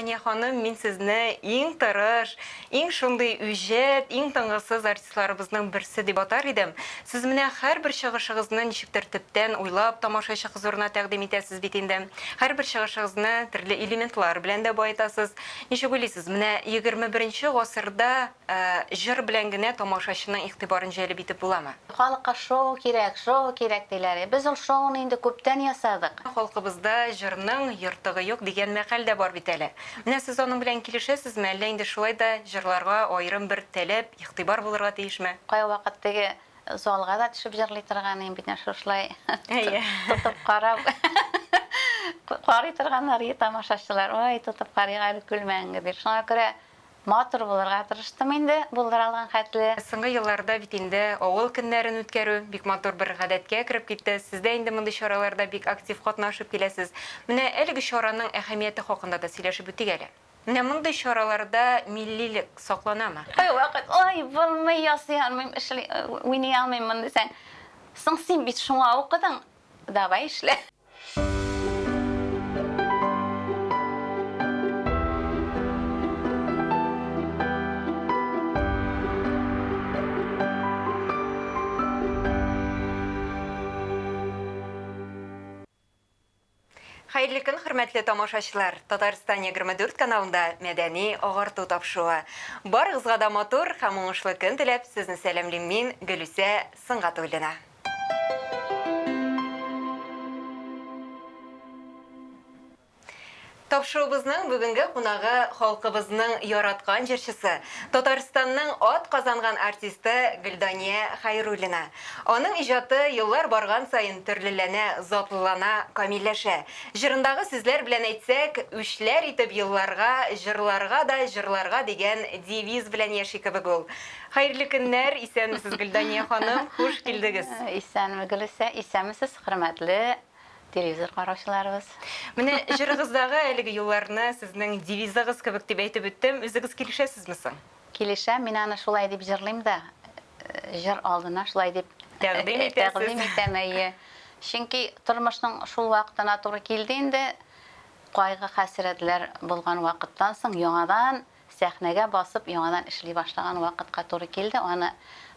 Гөлдания ханым, мин сезне иң тырыш, иң шундый үҗәт, иң тынгысыз артистларыбызның берсе дип атар идем. Сез менә һәрбер чыгышыгызны ничектер төптән уйлап, тамашачы хозурына тәкъдим итәсез бит инде. Һәрбер чыгышыгызны төрле элементлар белән дә баетасыз. Ничек уйлыйсыз, менә 21 гасырда Җыр белән генә тамашачының игътибарын җәлеп итеп буламы? Халыкка шоу кирәк, шоу кирәк, диләр. Без ул шоуны инде күптән ясадык. Халкыбызда җырның ертыгы юк дигән мәкаль дә бар бит әле. Менә сез аның белән килешәсезме, әллә инде шулай да җырларга аерым бер таләп, игътибар булырга тиешме? Кайвакыт теге залга да төшеп җырлый торган идем бит, шушылай тотып карап карый торганнар иде тамашачылар. Ой, тотып карыйк әле күлмәгеңне дип. Шуңа күрә Матур булырга тырыштым инде, булдыра алган хәтле. Соңгы елларда бит инде авыл көннәрен үткәрү бик матур бер гадәткә кереп китте. Сез дә инде мондый чараларда бик актив катнашып киләсез. Менә әлеге чараның әһәмияте хакында да сөйләшеп үтик әле. Менә мондый чараларда миллилек сакланамы? Кайвакыт, ой, булмый, ясый алмыйм, эшли, уйный алмыйм моны дисәң, соң син бит шуңа укыдың, давай эшлә. Хәерле көн, хөрмәтле тамашачылар! Татарстан 24 каналында мәдәни агарту тапшыруы. Барыгызга да матур һәм уңышлы көн теләп, сезне сәламлим мин, Гөлүсә Сөнгатуллина. Тапшыруыбызның бүгенге кунагы халкыбызның яраткан җырчысы, Татарстанның ат казанган артисты Гөлдания Хәйруллина. Аның иҗаты еллар барган саен төрлеләнә, затлылана, камилләшә. Җырындагы сүзләр белән әйтсәк, үчләр итеп елларга, җырларга да җырларга дигән девиз белән яши кебек ул. Хәерле көннәр, исәнмесез, Гөлдания ханым, хуш килдегез. Исәнме, Гөлүсә, исәнмесез, хөрмәтле телевизор караучыларыбыз. Менә җырыгыздагы әлеге юлларны сезнең девизыгыз кебек дип әйтеп үттем, үзегез килешәсезме соң? Килешәм, мин аны шулай дип җырлыйм да, җыр алдына шулай дип тәкъдим итәсез. Тәкъдим итәм, әйе. Чөнки тормышның шул вакытына туры килде инде, кайгы-хәсрәтләр булган вакыттан соң яңадан Сәхнәгә басып яңадан эшли башлаган вакытка туры килде, аны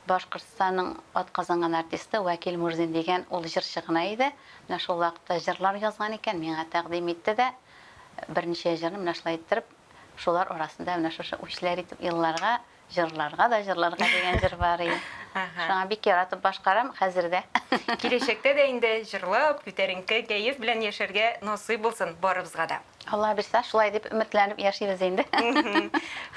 Башкортстанның атказанган артисты Вәкил Мурзин дигән ул җырчы гына иде, менә шул вакытта җырлар язган икән, миңа тәкъдим итте дә, берничә җырны менә шулай иттереп, шулар арасында менә шушы Үчләр итеп елларга, җырларга да җырларга дигән җыр бар иде. Шуңа бик яратып башкарам хәзер дә. Киләчәктә дә инде җырлап, күтәренке кәеф белән яшәргә насыйп булсын барыбызга да. Алла бирсә, шулай дип өметләнеп яшибез инде.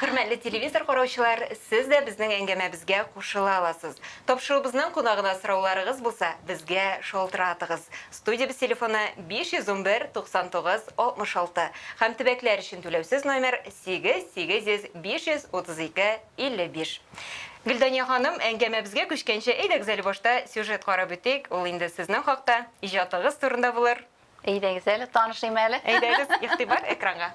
Хөрмәтле телевизор караучылар, сез дә безнең әңгәмәбезгә кушыла аласыз. Тапшыруыбызның кунагына сорауларыгыз булса, безгә шалтыратыгыз. Студиябез телефоны 511 99 66 һәм төбәкләр өчен түләүсез номер 8 800 532 55. Гөлдания ханым, әңгәмәбезгә күчкәнче, әйдәгез әле башта сюжет карап үтик. Ул инде сезнең хакта, иҗатыгыз турында булыр. Әйдәгез әле, танышыйм әле. Әйдәгез, игътибар экранга.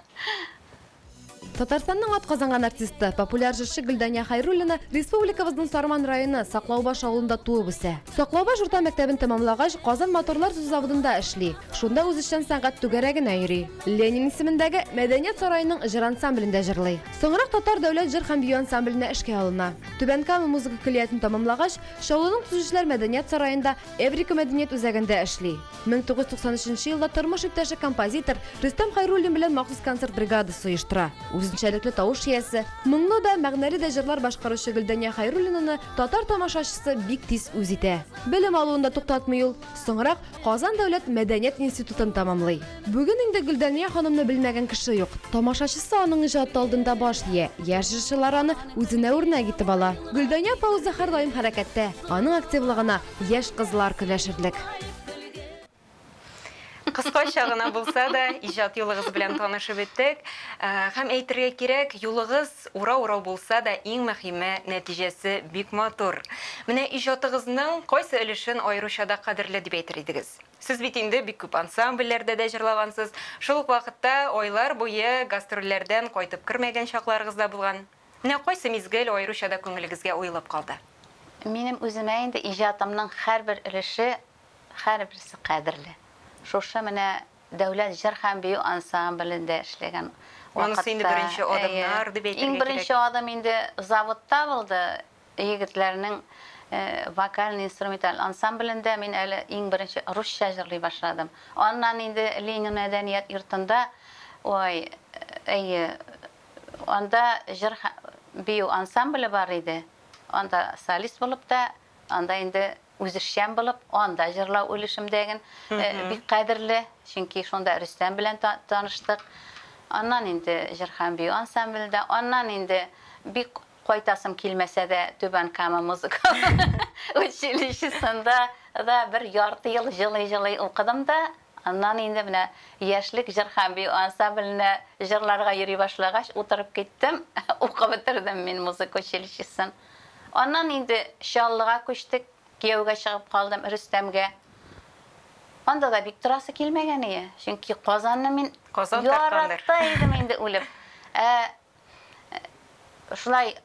Татарстанның атказанган артисты, популяр җырчы Гөлдания Хәйруллина республикабызның Сарман районы Саклаубаш авылында туып үсә. Саклаубаш урта мәктәбен тәмамлагач, Казан моторлар төзү заводында эшли. Шунда үзешчән сәнгать түгәрәгенә йөри. Ленин исемендәге Мәдәният сараеның җыр ансамблендә җырлый. Соңрак Татар дәүләт җыр һәм бию ансамбленә эшкә алына. Түбән Кама музыка көллиятен тәмамлагач, Чаллының Төзүчеләр мәдәният сараенда Эврика мәдәният үзәгендә эшли. 1993 елда тормыш иптәше композитор Рөстәм Хәйруллин белән махсус концерт бригадасы оештыра. Үзенчәлекле тавыш иясе, моңлы да, мәгънәле дә җырлар башкаручы Гөлдания Хәйруллинаны татар тамашачысы бик тиз үз итә. Белем алуын да туктатмый ул. Соңрак Казан дәүләт мәдәният институтын тәмамлый. Бүген инде Гөлдания ханымны белмәгән кеше юк. Тамашачысы аның иҗаты алдында баш ия, яшь җырчылар аны үзенә үрнәк итеп ала. Гөлдания апа үзе һәрдаим хәрәкәттә, аның активлыгына яшь кызлар көләшерлек. Кыскача гына булса да, иҗат юлыгыз белән танышып үттек. Һәм әйтергә кирәк, юлыгыз урау-урау булса да, иң мөһиме, нәтиҗәсе бик матур. Менә иҗатыгызның кайсы өлешен аеруча да кадерле дип әйтер идегез? Сез бит инде бик күп ансамбльләрдә дә җырлагансыз. Шул ук вакытта айлар буе гастрольләрдән кайтып кермәгән чакларыгыз да булган. Менә кайсы мизгел аеруча да күңелегезгә уелып калды? Минем үземә инде иҗатымның һәрбер өлеше, һәрберсе кадерле. Шушы менә Дәүләт җыр һәм бию ансамблендә эшләгән Монысы инде вакытта. беренче адымнар дип әйтергә Иң беренче кирәк. адым инде заводта булды. Егетләрнең вокаль-инструменталь ансамблендә мин әле иң беренче русча җырлый башладым. Аннан инде Ленин мәдәният йортында, ой, әйе, анда җыр бию ансамбле бар иде. Анда солист булып та, анда инде үзешчән булып, анда җырлау өлешемдәген бик кадерле, чөнки шунда Рөстәм белән таныштык. Аннан инде җыр һәм бию ансамблендә, аннан инде бик кайтасым килмәсә дә Түбән Кама музыка училищесында да бер ярты ел җылый-җылый укыдым да, аннан инде менә яшьлек җыр һәм бию ансамбленә җырларга йөри башлагач, утырып киттем, укып бетердем мин музыка училищесын. Аннан инде Чаллыга күчтек, кияүгә чыгып калдым Рөстәмгә. Анда да бик торасы килмәгән ие, чөнки Казанны мин Казан тарткандыр. ярата идем инде үлеп. Ә шулай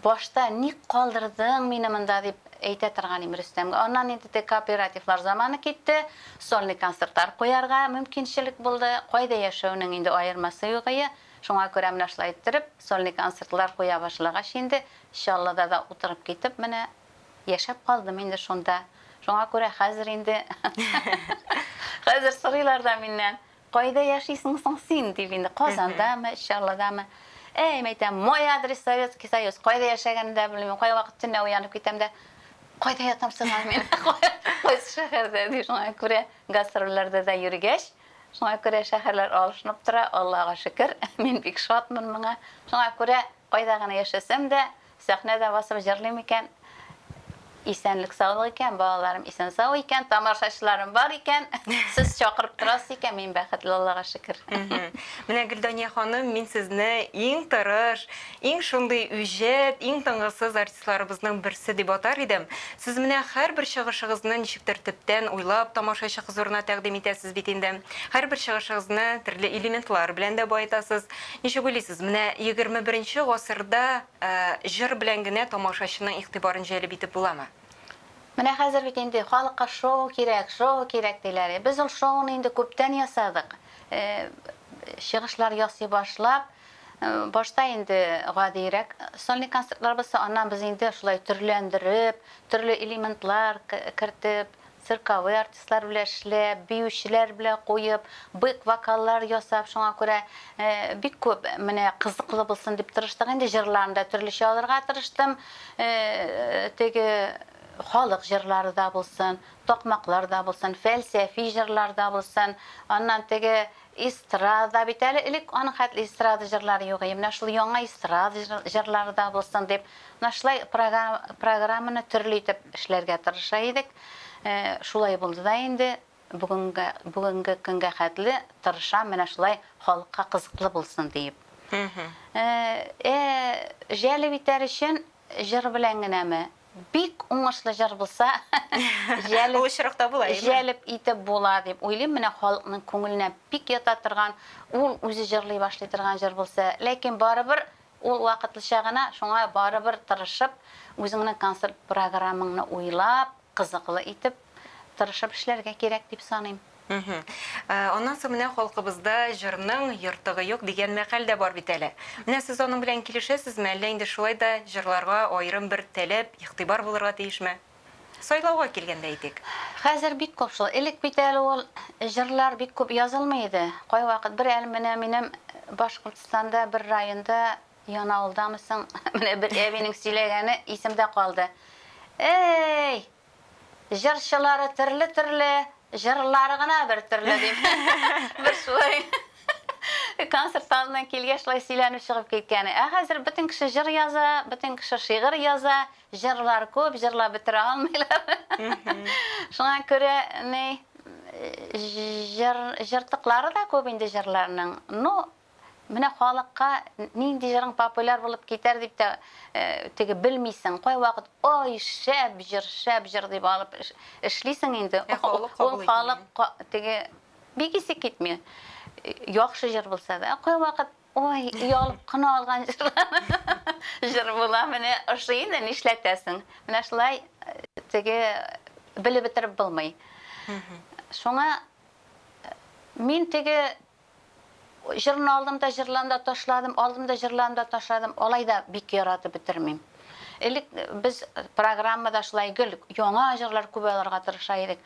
башта ник калдырдың мине монда дип әйтә торган идем Рөстәмгә. Аннан инде теге кооперативлар заманы китте, сольный концертлар куярга мөмкинчелек булды. Кайда яшәүнең инде аермасы юк ие. Шуңа күрә менә шулай иттереп сольный концертлар куя башлагач инде Чаллыда да утырып китеп менә яшәп калдым инде шунда. Шуңа күрә хәзер инде хәзер сорыйлар да миннән, кайда яшисең соң син дип инде, Казандамы, Чаллыдамы? Әй, мин әйтәм, мой адрес Советский Союз, кайда яшәгәнемне дә белмим, кайвакыт төнлә уянып китәм дә, кайда ятам соң әле мин, кайсы шәһәрдә дип, шуңа күрә гастрольләрдә дә йөргәч, шуңа күрә шәһәрләр алышынып тора, Аллага шөкер, мин бик шатмын моңа. Шуңа күрә кайда гына яшәсәм дә, сәхнәдә басып җырлыйм икән, исәнлек саулык икән, балаларым исән сау икән, тамашачыларым бар икән, сез чакырып торасыз икән, мин бәхетле, Аллага шөкер. Менә Гөлдания ханым, мин сезне иң тырыш, иң шундый үҗәт, иң тынгысыз артистларыбызның берсе дип атар идем. Сез менә һәрбер чыгышыгызны ничектер төптән уйлап тамашачы хозурына тәкъдим итәсез бит инде. Һәрбер чыгышыгызны төрле элементлар белән дә баетасыз. Ничек уйлыйсыз, менә 21 гасырда җыр белән генә тамашачының игътибарын җәлеп итеп буламы? Менә хәзер бит инде халыкка шоу кирәк, шоу кирәк диләр. Без ул шоуны инде күптән ясадык. Чыгышлар ясый башлап, башта инде гадиерәк сольный концертлар булса, аннан без инде шулай төрләндереп, төрле элементлар кертеп, цирковый артистлар белән эшләп, биючеләр белән куеп, бэк вокаллар ясап, шуңа күрә бик күп менә кызыклы булсын дип тырыштык инде, җырларны да төрлечә алырга тырыштым. Теге халык җырлары да булсын, такмаклар да булсын, фәлсәфи җырлар да булсын, аннан теге эстрада бит әле элек аның хәтле эстрада җырлары юк иде. Менә шул яңа эстрада җырлары да булсын дип, менә шулай программаны төрле итеп эшләргә тырыша идек. Шулай булды да инде, бүгенге көнгә хәтле тырышам менә шулай халыкка кызыклы булсын диеп. Җәлеп итәр өчен җыр белән генәме? Бик уңышлы җыр булса, Ул очракта була, әйеме? җәлеп итеп була дип уйлыйм. Менә халыкның күңеленә бик ята торган, ул үзе җырлый башлый торган җыр булса, ләкин барыбер ул вакытлыча гына, шуңа барыбер тырышып, үзеңнең концерт программаңны уйлап, кызыклы итеп, тырышып эшләргә кирәк дип саныйм. Аннан соң менә халкыбызда җырның ертыгы юк дигән мәкаль дә бар бит әле. Менә сез аның белән килешәсезме, әллә инде шулай да җырларга аерым бер таләп, игътибар булырга тиешме? Сайлауга килгәндә әйтик. Хәзер бик күп шул. Элек бит әле ул җырлар бик күп язылмый иде. Кайвакыт бер әле менә минем Башкортстанда бер районда, Янаулдамы соң, менә бер әбинең сөйләгәне исемдә калды. Эй, җырчылары төрле-төрле, җырлары гына бер төрле дип. Бер шулай концерт алдыннан килгәч шулай сөйләнеп чыгып киткән. Ә хәзер бөтен кеше җыр яза, бөтен кеше шигырь яза, җырлар күп, җырлап бетерә алмыйлар. Шуңа күрә ни җыр җыртыклары да күп инде җырларның. Ну, менә халыкка нинди җырың популяр булып китәр дип тә теге белмисең. Кайвакыт ой, шәп җыр, шәп җыр дип алып эшлисең инде. Ә халык Ул кабул итми. халык теге бик исе китми. Яхшы җыр булса да, кайвакыт ой, оялып кына алган җыр була, менә ошый инде, нишләтәсең? Менә шулай теге белеп бетереп булмый. Шуңа мин теге Җырны алдым да җырладым да ташладым, алдым да җырладым да ташладым. Алай да бик яратып бетермим. Элек без программада шулай гел яңа җырлар күп алырга тырыша идек.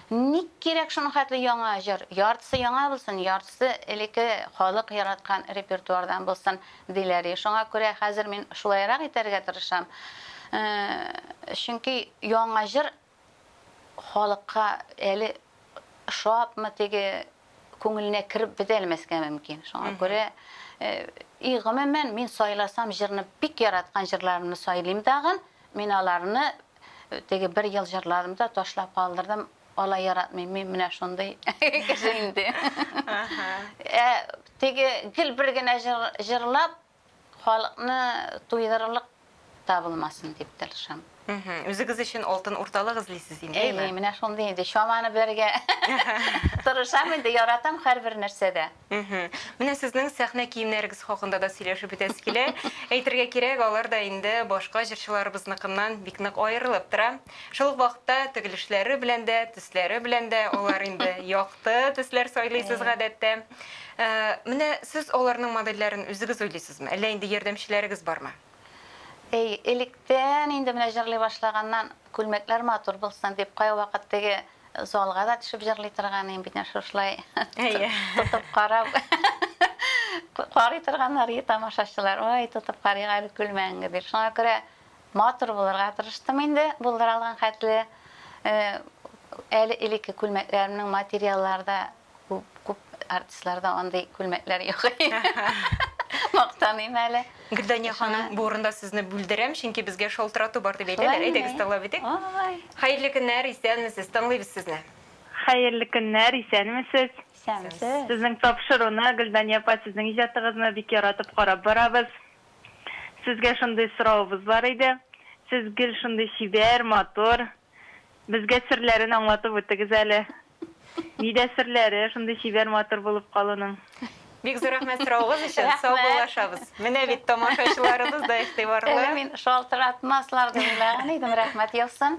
Ник кирәк шуның хәтле яңа җыр? Яртысы яңа булсын, яртысы элекке халык яраткан репертуардан булсын, диләр. Шуңа күрә хәзер мин шулайрак итәргә тырышам. Чөнки яңа җыр халыкка әле ошапмы, теге күңеленә кереп бетәлмәскә мөмкин. Шуңа күрә и гомумән мин сайласам җырны бик яраткан җырларымны сайлыйм тагын. Мин аларны теге бер ел җырладым да ташлап калдырдым. Алай яратмыйм. Мин менә шундый кеше инде. Ә теге гел бер генә җыр җырлап халыкны туйдырырлык та булмасын дип тырышам. Үзегез өчен алтын урталык эзлисез инде, әйме? Әйе, менә шундый инде. Чаманы белергә тырышам инде, яратам һәрбер нәрсәдә. Менә сезнең сәхнә киемнәрегез хакында да сөйләшеп үтәсе килә. Әйтергә кирәк, алар да инде башка җырчыларыбызныкыннан бик нык аерылып тора. Шул ук вакытта тегелешләре белән дә, төсләре белән дә алар инде якты төсләр сайлыйсыз гадәттә. Менә сез аларның модельләрен үзегез уйлыйсызмы, әллә инде ярдәмчеләрегез бармы? Әй, электән инде менә җырлый башлаганнан күлмәкләр матур булсын дип, кайвакыт теге залга да төшеп җырлый торган идем бит, шушылай тотып карап карый торганнар иде тамашачылар. Ой, тотып карыйк әле күлмәгеңне дип. Шуңа күрә матур булырга тырыштым инде, булдыра алган хәтле. Әле элекке күлмәкләремнең материаллары да Күп, күп артистларда андый күлмәкләр юк. Мактаныйм әле. Гөлдания ханым, бу урында сезне бүлдерәм, чөнки безгә шалтырату бар дип әйтәләр. Әйдәгез, тыңлап үтик. Хәерле көннәр, исәнмесез, тыңлыйбыз сезне. Хәерле көннәр, исәнмесез. Исәнмесез. Сезнең тапшыруны, Гөлдания апа, сезнең иҗатыгызны бик яратып карап барабыз. Сезгә шундый соравыбыз бар иде. Сез гел шундый чибәр, матур. Безгә серләрен аңлатып үтегез әле. Нидә серләре, шундый чибәр матур булып калуның? Бик зур рәхмәт соравыгыз өчен. Сау буллашабыз. Менә бит тамашачыларыбыз да игътибарлы. Әле мин шалтыратмаслар дип уйлаган идем, рәхмәт яусын.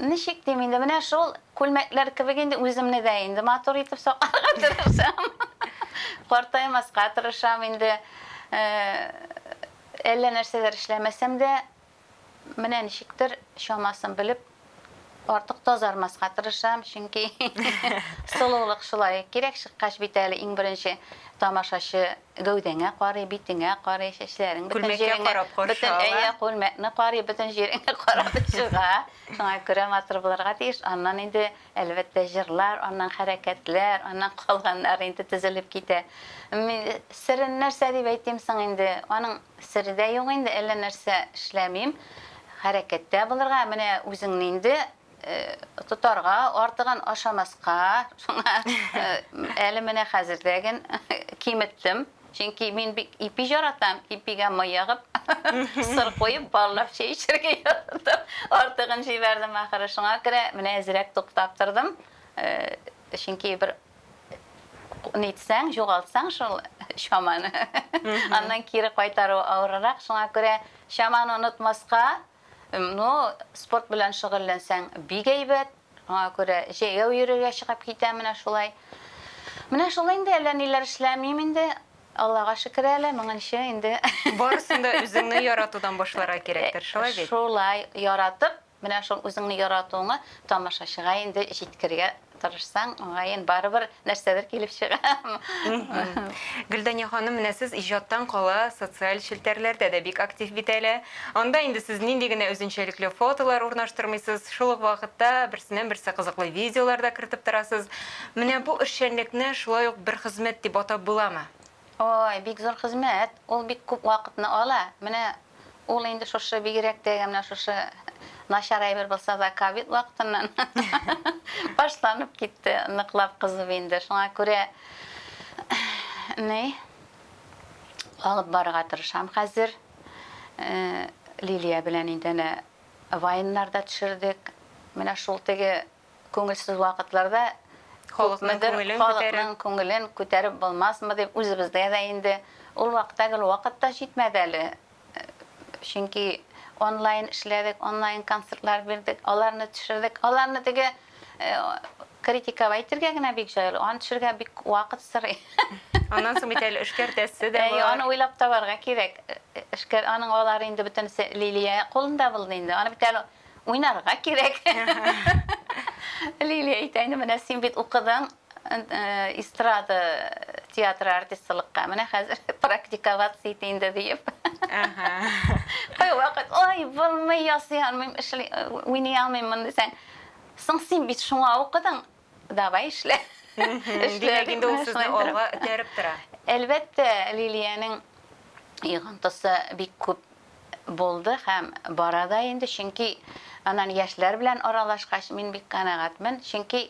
Ничек дим инде, менә шул күлмәкләр кебек инде үземне дә инде матур итеп сакларга тырышам. Картаймаска тырышам инде. Әллә нәрсәләр эшләмәсәм дә, Менә ничектер чамасын белеп, артык тазармаска тырышам, чөнки сылулык шулай кирәк чыккач бит әле иң беренче тамашачы гәүдәңә карый, битеңә карый, чәчләрең бөтен җиреңә, бөтен әйе, күлмәкне карый, бөтен җиреңә карап чыга. Шуңа күрә матур булырга тиеш. Аннан инде, әлбәттә, җырлар, аннан хәрәкәтләр, аннан калганнары инде тезелеп китә. Мин серен нәрсә дип әйтим соң инде? Аның Сере дә юк инде, әллә нәрсә эшләмим. Хәрәкәттә булырга, менә үзеңне инде тотарга, артыгын ашамаска. Шуңа әле менә хәзердәген киметтем. Чөнки мин бик ипи яратам, ипигә май ягып, сыр куеп, баллап чәй эчәргә яратам. Артыгын җибәрдем ахыры. Шуңа күрә менә әзрәк туктап тордым. Чөнки бер нитсәң, югалтсаң шул чаманы, аннан кире кайтару авыррак. Шуңа күрә чаманы онытмаска, ну, спорт белән шөгыльләнсәң бик әйбәт. Шуңа күрә җәяү йөрергә чыгып китәм менә шулай. Менә шул инде, әллә ниләр эшләмим инде. Аллага шөкер әле, моңынчы инде. Барысын да үзеңне яратудан башларга кирәктер, шулай бит? Шулай, яратып, Менә шул үзеңне яратуыңы тамашачыга инде җиткерергә тырышсаң, мөгаен, барыбер нәрсәдер килеп чыга. Гөлдания ханым, менә сез иҗаттан кала социаль челтәрләрдә дә бик актив бит әле. Анда инде сез нинди генә үзенчәлекле фотолар урнаштырмыйсыз, шул ук вакытта берсеннән-берсе кызыклы видеолар да кертеп торасыз. Менә бу эшчәнлекне шулай ук бер хезмәт дип атап буламы? Ой, бик зур хезмәт. Ул бик күп вакытны ала. Менә ул инде шушы бигрәк тә менә шушы начар әйбер булса да ковид вакытыннан башланып китте, ныклап кызып инде. Шуңа күрә ни алып барырга тырышам хәзер. Лилия белән инде әнә вайннар да төшердек. Менә шул теге Күңелсез вакытларда Халыкның күпмедер күңелен күтәреп. халыкның күңелен күтәреп булмасмы дип үзебездә дә инде ул вакытта гел вакыт та җитмәде әле. Чөнки онлайн эшләдек, онлайн концертлар бирдек, аларны төшердек. Аларны теге критиковать итәргә генә бик җайлы, аны төшерергә бик вакыт сорый. Аннан соң бит әле эшкәртәсе дә Әйе, бар. аны уйлап табарга кирәк. Эшкәр, аның алары инде бөтенесе Лилия кулында булды инде. Аны бит әле уйнарга кирәк. Лилия әйтә инде, менә син бит укыдың эстрада театры артистлыкка. Менә хәзер практиковаться ит инде диеп. Кайвакыт, ой, булмый, ясый алмыйм, эшли, уйный алмыйм моны дисәң. Соң син бит шуңа укыдың, давай эшлә. Эшлә Димәк, дип, инде ул менә сезне шулай иттереп. алга этәреп тора. Әлбәттә, Лилиянең йогынтысы бик күп булды һәм бара да инде, чөнки аннан яшьләр белән аралашкач, мин бик канәгатьмен, чөнки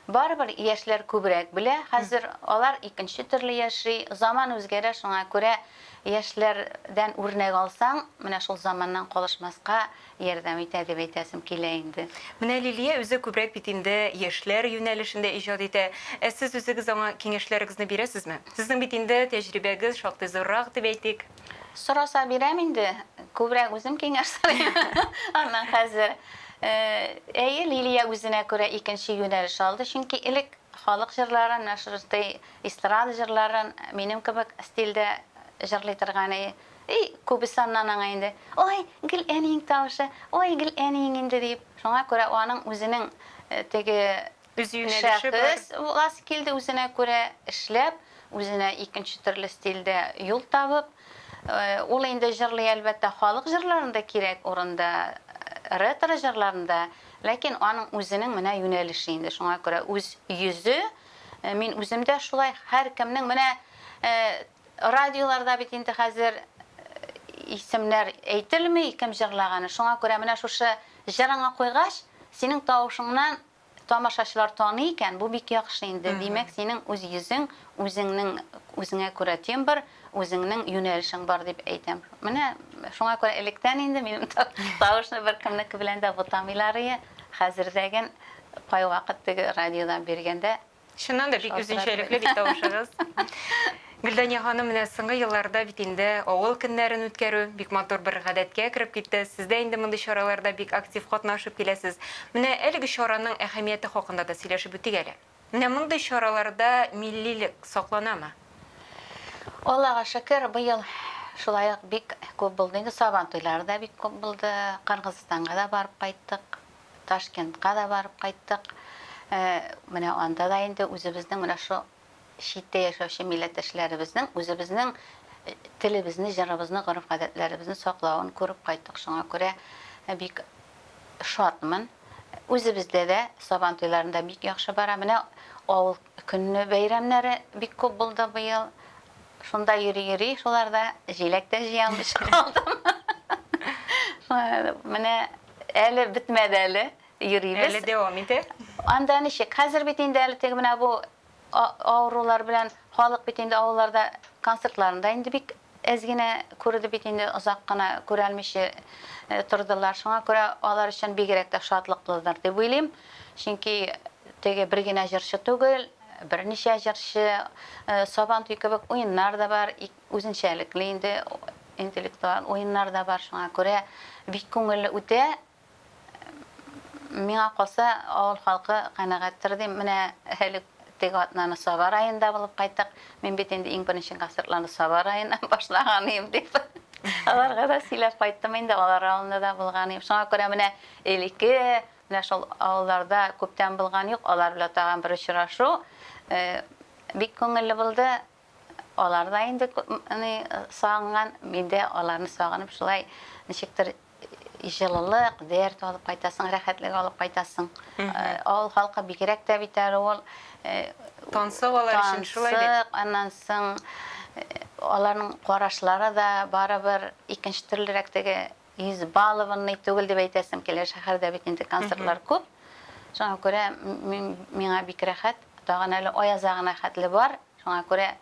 барыбер яшьләр күбрәк белә, хәзер алар икенче төрле яши, заман үзгәрә, шуңа күрә яшьләрдән үрнәк алсаң, менә шул заманнан калышмаска ярдәм итә дип әйтәсем килә инде. Менә Лилия үзе күбрәк бит инде яшьләр юнәлешендә иҗат итә. Ә сез үзегез аңа киңәшләрегезне бирәсезме? Сезнең бит инде тәҗрибәгез шактый зуррак дип әйтик. Сораса бирәм инде, күбрәк үзем киңәш сорыйм аннан хәзер. Әйе, Лилия үзенә күрә икенче юнәлеш алды, чөнки элек халык җырларын, менә шушындый эстрада җырларын минем кебек стильдә җырлый торган иде. И, күбесе аннан аңа инде, ой, гел әниең тавышы, ой, гел әниең инде дип. Шуңа күрә аның үзенең теге Үз юнәлеше бар. Шәхес буласы килде, үзенә күрә эшләп, үзенә икенче төрле стильдә юл табып. Ул инде җырлый, әлбәттә, халык җырларын да кирәк урында, ретро җырларын да, ләкин аның үзенең менә юнәлеше инде. Шуңа күрә үз йөзе, мин үзем дә шулай, һәркемнең менә радиоларда бит инде хәзер исемнәр әйтелми, кем җырлаганы. Шуңа күрә менә шушы җырыңа куйгач, синең тавышыңнан тамашачылар таный икән, бу бик яхшы инде. Димәк, синең үз йөзең, үзеңнең үзеңә күрә тембр, үзеңнең юнәлешең бар дип әйтәм. Менә шуңа күрә электән инде минем тавышны беркемнеке белән дә бутамыйлар ие. Хәзердәген кайвакыт теге радиодан биргәндә Чыннан да бик үзенчәлекле бит тавышыгыз. Гөлдания ханым, менә соңгы елларда бит инде авыл көннәрен үткәрү бик матур бер гадәткә кереп китте. Сез дә инде мондый чараларда бик актив катнашып киләсез. Менә әлеге чараның әһәмияте хакында да сөйләшеп үтик әле. Менә мондый чараларда миллилек сакланамы? Аллага шөкер, быел шулай ук бик күп булды инде. Сабан туйлары да бик күп булды. Кыргызстанга да барып кайттык. Ташкентка да барып кайттык. Менә анда да инде үзебезнең менә шу читтә яшәүче милләттәшләребезнең үзебезнең телебезне, җырыбызны, гореф-гадәтләребезне саклавын күреп кайттык. Шуңа күрә бик шатмын. Үзебездә дә Сабан туйларында бик яхшы бара. Менә авыл көнне бәйрәмнәре бик күп булды быел. Шунда йөри-йөри, шуларда җиләк тә җыя алмыйча калдым. Менә әле бетмәде әле, йөрибез. Әле дәвам итә. Анда ничек? Хәзер бит инде әле теге менә бу авырулар белән халык бит инде авылларда концертларында инде бик әз генә күрде бит инде, озак кына күрәлмичә тордылар. Шуңа күрә алар өчен бигрәк тә шатлыклыдыр дип уйлыйм. Чөнки теге бер генә җырчы түгел, берничә җырчы, Сабан туй кебек уеннар да бар, үзенчәлекле инде интеллектуаль уеннар да бар. Шуңа күрә бик күңелле үтә. Миңа калса, авыл халкы канәгатьтер дим. Менә әле теге атнаны Саба районында булып кайттык. Мин бит инде иң беренче концертларны Саба районыннан башлаган идем дип. Аларга да сөйләп кайттым инде, алар авылында да булган идем. Шуңа күрә менә элекке, менә шул авылларда күптән булган юк, алар белән тагын бер очрашу бик күңелле булды. Алар да инде сагынган, мин дә аларны сагынып шулай ничектер җылылык, дәрт алып кайтасың, рәхәтлек алып кайтасың. Авыл халкы бигрәк тә бит әле ул. Тансык алар өчен шулай бит. Тансык, аннан соң аларның карашлары да барыбер икенче төрлерәк, теге избалованный түгел дип әйтәсем килә. Шәһәрдә бит инде концертлар күп. Шуңа күрә миңа бик рәхәт. Тагын әле ай азагына хәтле бар. Шуңа күрә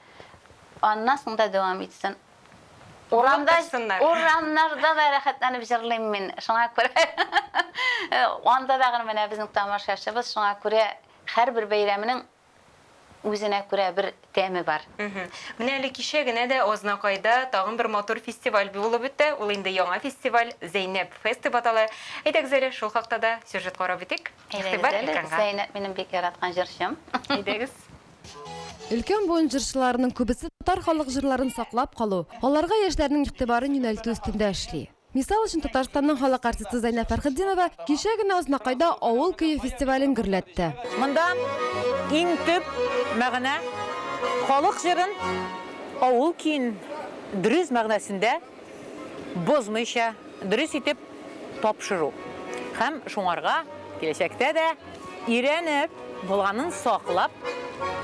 аннан соң да дәвам итсен. Урамда, урамнарда да рәхәтләнеп җырлыйм мин. Шуңа күрә анда да менә безнең тамашачыбыз, шуңа күрә һәрбер бәйрәмнең үзенә күрә бер тәме бар. Менә әле кичә генә дә Азнакайда тагын бер матур фестиваль булып үтте. Ул инде яңа фестиваль, Зәйнәб фест дип атала. Әйдәгез әле шул хакта да сюжет карап үтик. Игътибар экранга. Зәйнәб минем бик яраткан җырчым. Әйдәгез. Өлкән буын җырчыларының күбесе татар халык җырларын саклап калу, аларга яшьләрнең игътибарын юнәлтү өстендә эшли. Мисал өчен, Татарстанның халык артисты Зәйнәб Фәрхетдинова кичә генә Азнакайда Авыл көе фестивален гөрләтте. Монда иң төп мәгънә, халык җырын, авыл көен дөрес мәгънәсендә бозмыйча, дөрес итеп тапшыру. Һәм шуңарга киләчәктә дә өйрәнеп, булганын саклап,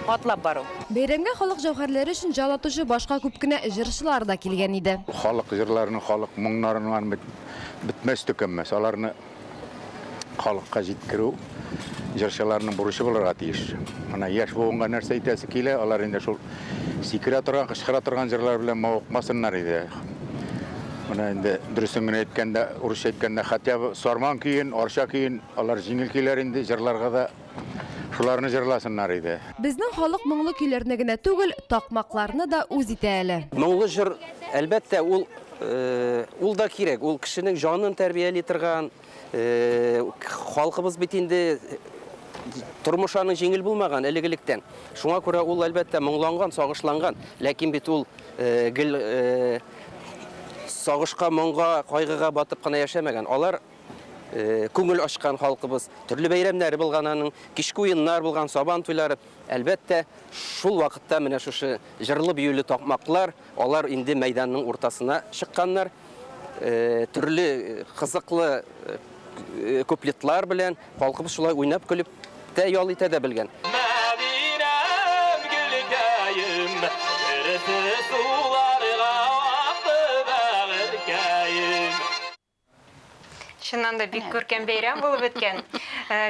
атлап бару. Бәйрәмгә халык җәүһәрләре өчен җан атучы башка күп кенә җырчылар да килгән иде. Халык җырларының, халык моңнарының бетмәс төкәнмәс. Аларны халыкка җиткерү җырчыларның бурычы булырга тиеш. Менә яшь буынга нәрсә әйтәсе килә, алар инде шул сикерә торган, кычкыра торган җырлар белән мавыкмасыннар иде. Менә инде дөресен генә әйткәндә, урысча әйткәндә, хотя бы Сарман көен, Арча көен, алар җиңел көйләр инде, җырларга да шуларны җырласыннар иде. Безнең халык моңлы көйләрне генә түгел, такмакларны да үз итә әле. Моңлы җыр, әлбәттә, ул ул да кирәк. Ул кешенең җанын тәрбияли торган. Халкыбыз бит инде тормыш аның җиңел булмаган элек-электән. Шуңа күрә ул, әлбәттә, моңланган, сагышланган. Ләкин бит ул гел сагышка, моңга, кайгыга батып кына яшәмәгән. Алар күңел ачкан халкыбыз. Төрле бәйрәмнәре булган аның, кичке уеннар булган, сабан туйлары. Әлбәттә, шул вакытта менә шушы җырлы-биюле такмаклар, алар инде мәйданның уртасына чыкканнар. Төрле кызыклы куплетлар белән халкыбыз шулай уйнап көлеп тә ял итә дә белгән. Мәдинәм, гөлкәем, тересе суларга акты бәгырькәем. Чыннан да бик күркәм бәйрәм булып үткән.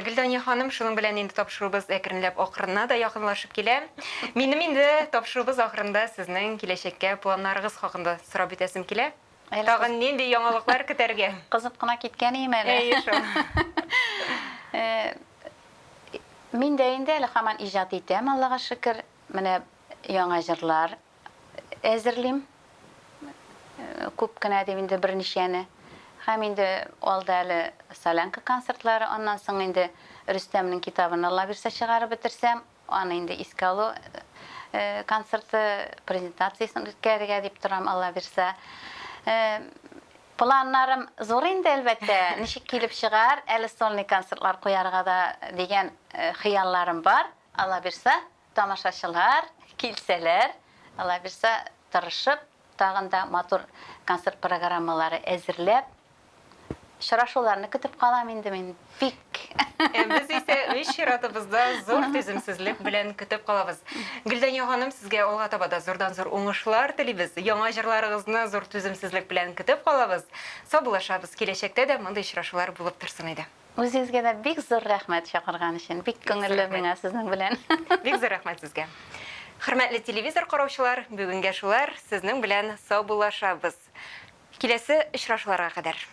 Гөлдания ханым, шуның белән инде тапшыруыбыз әкренләп ахырына да якынлашып килә. Минем инде тапшыруыбыз ахырында сезнең киләчәккә планнарыгыз хакында сорап үтәсем килә. Тагын нинди яңалыклар көтәргә? Кызып кына киткән ием әле. Әйе шул. Мин дә инде әле һаман иҗат итәм, Аллага шөкер. Менә яңа җырлар әзерлим. Күп кенә дип инде берничәне. Һәм инде алда әле солянка концертлары, аннан соң инде Рөстәмнең китабын Алла бирсә чыгарып бетерсәм, аны инде искә алу концерты, презентациясен үткәрергә дип торам, Алла бирсә. Планнарым зур инде, әлбәттә, ничек килеп чыгар, әле сольный концертлар куярга да дигән хыялларым бар, Алла бирсә, тамашачылар килсәләр, Алла бирсә, тырышып, тагын да матур концерт программалары әзерләп, очрашуларны көтеп калам инде мин бик. Ә без исә үз чиратыбызда зур түземсезлек белән көтеп калабыз. Гөлдания ханым, сезгә алга таба да зурдан-зур уңышлар телибез. Яңа җырларыгызны зур түземсезлек белән көтеп калабыз. Саубуллашабыз. Киләчәктә дә мондый очрашулар булып торсын иде. Үзегезгә дә бик зур рәхмәт чакырган өчен. Бик күңелле миңа сезнең белән. Бик зур рәхмәт сезгә. Хөрмәтле телевизор караучылар, бүгенгә шулар, сезнең белән саубуллашабыз. Киләсе очрашуларга кадәр.